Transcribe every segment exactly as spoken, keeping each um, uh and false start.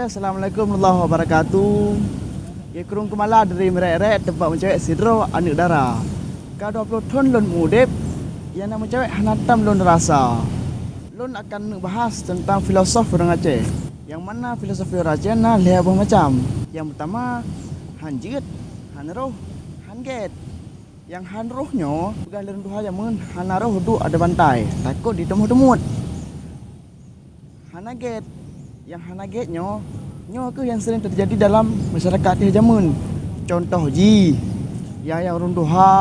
Assalamualaikum warahmatullahi wabarakatuh. Di Krueng Keumala, dari Meurek-rek, teumpat meucewek sidroe aneuk dara. Ka dua ploh thon lôn meuudeb, nyang na meucewek hana tam lôn rasa. Lôn akan neuk bahas teuntang filosof ureuëng Aceh. Nyang mana filosofi ureuëng Aceh na lhée boh macam. Nyang peutama, han jeuet, han roh, han gét. Nyang han roh nyoe peugah lé ureuëng tuha jameun, hana roh duek ateueh bantai, takot jiteumoh teumuet. Hana gét. Nyang hana gét nyoe, nyoe kheueh nyang seuring teujadi dalam masyarakat teuh jameun. Contoh jih, nyang, nyang ureuëng tuha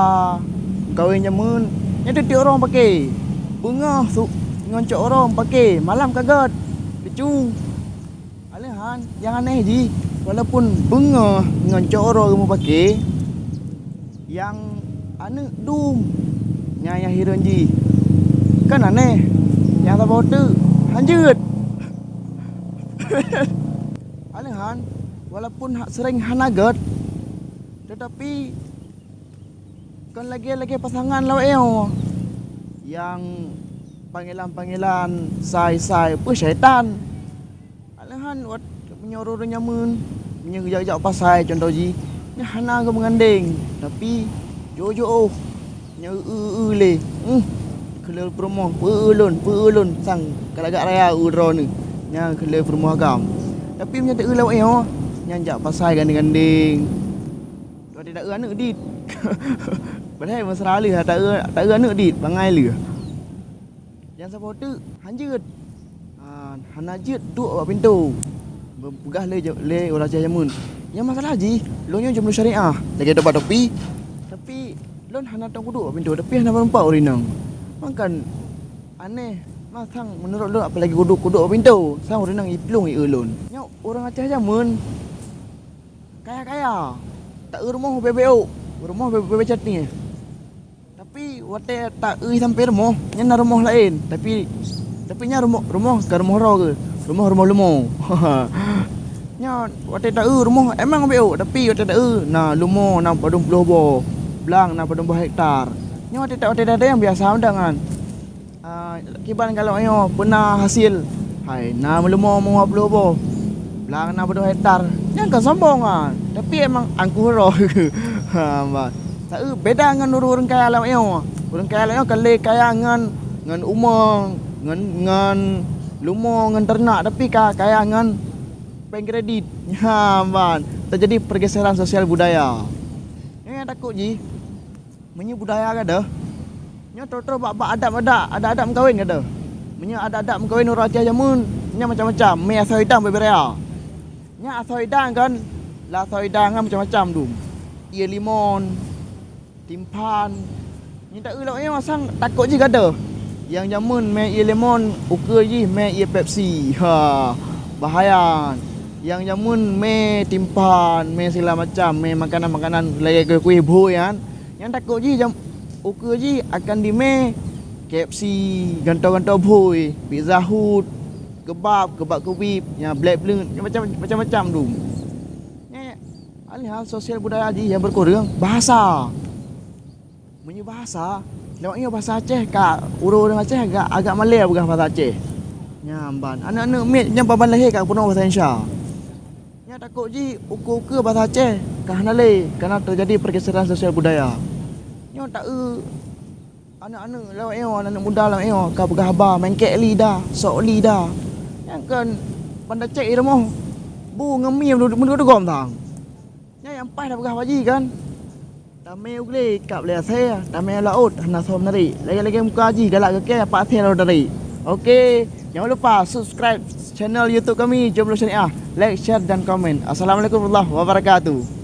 meukawen jameun, nyan tiep-tiep uroe pake. Beungoh su-, ngon cok uroe pake, malam ka gét. Lucu. Aleuhan, nyang aneh jih, walaupun beungoh ngon cok uroe meupaké, nyang aneuk dum, nyang, nyang hireuen jih. Kan aneh, nyang saboh teuk han jeuet. Aleuhan, walaupun ha-, seuring hana gét, teutapi kon lagée-lagée pasangan lawét nyoe, nyang panggilan-panggilan sai-sai peue syaitan. Aleuhan wat meunyoe ureuëng jameun, meunyoe geujak-jak pasai contoh jih, nyan hana geumeugandeng, tapi jiôh-jiôh nyan eu-eu lé. Uh, keu lheueh peurumoh, peu-eu lôn, peu-eu lôn sang ka lagak raya eu droeneuh. Nyan keu lheueh peurumoh agam. Tapi meunyoe teu-eu lawét nyoe, nyan jak pasai gandeng-gandeng. Watée ta-eu aneuk dit. Padahai mesra lheueh ta-eu, ta-eu aneuk dit, bangai lheueh. Nyang saboh teuk han jeuet. Ha, hana jeuet duek bak pintoe. Beupeugah lé, lé ureuëng Aceh jameun. Nyang masalah jih, lôn nyoe jomblo syariah, lagée tobat topi. Tapi lôn hana tong kuduek bak pintoe, tapi hana meureumpok ureuëng inong. Mangkan aneh, ma sang meunurot lôn apalagi kuduek, kuduek bak pintoe, sang ureuëng inong iplueng ié lôn. Nyoe ureuëng Aceh jameun kaya-kaya, ta-eu rumoh beu-beu ôk, rumoh beu-beu catie. Tapi watée ta-eu sampoe rumoh, nyan na rumoh laén, tapi, tapi nyan rumoh, rumoh ka rumoh droe geuh, rumoh, rumoh leumo. Nyan watée ta-eu rumoh emang beu ôk, tapi watée ta-eu na leumo na padum ploh boh, blang na padum boh hektar. Nyan watée ta-, watée ta-, ta-, nyang biasa mantong nyan. Ah, kiban galak nyoe peuna hasil. Hai, na meuleumo meungoh ploh boh. Blang na padum hektar. Nyan kan sombong ah. Tapi emang angkuh roh. Ha, bah. Tapi beda ngon ureuëng-ureuëng kaya lawét nyoe. Ureuëng kaya lawét nyoe ka lé kaya ngon, ngon umeue, ngon, ngon leumo, ngon teurenak, tapi ka kaya ngon péng kredit. Ha, ban. Teujadi pergeseran sosial budaya. Nyang takot jih, meunyoe budaya gadôh, nyoe troh-troh bak, bak adat-adat, adat-adat meukawen gadôh. Meunyoe adat-adat meukawen ureuëng Aceh jameun, nyan macam-macam, mé asoe idang bubé raya. Nyan asoe idang kan, lam asoe idang kan macam-macam dum. Ié limon, timphan. Nyan ta-eu lawét nyoe sang takot jih gadôh. Nyang jameun mé ié limon, ukeue jih mé ié Pepsi. Ha, bahaya. Nyang jameun mé timphan, mé segala macam, mé makanan-makanan lagée kueh-kueh bhôi nyan. Nyan takot jih jam-, ukeue jih akan dimé K F C, gantoe-gantoe bhôi, Pizza Hut, keubab, keubab keubib, nyan blek bleuen, nyan macam, macam-macam dum. Nyan, alih hal sosial budaya jih nyang beukureueng, bahasa. Meunyoe bahasa, lawét nyoe bahasa Aceh ka ureuëng-ureuëng Aceh agak, agak malée peugah bahasa Aceh. Nyan ban, aneuk-aneuk miet nyang paban lahé ka peunoh bahasa Indonesia. Nyan takot jih ukeue-ukeue bahasa Aceh ka hana lé, kareuna teujadi pergeseran sosial budaya. Nyoe ta-eu aneuk-aneuk lawét nyoe, aneuk muda lawét nyoe ka peugah haba mengkek lidah, sok lidah. Nyang kon banda cek i rumoh bu ngon mie meudugom sang. Nyan nyang paih tapeugah bak jih kan. Tamé u glé kab lé asée, tamé u laôt hana soe meunarek. Lagée-lagée muka jih galak geuke, pat asée lôn tarék. Oke, jangan lupa subscribe channel YouTube kami, Jomblo Syariah. Like, share, dan komen. Assalamualaikum warahmatullahi wabarakatuh.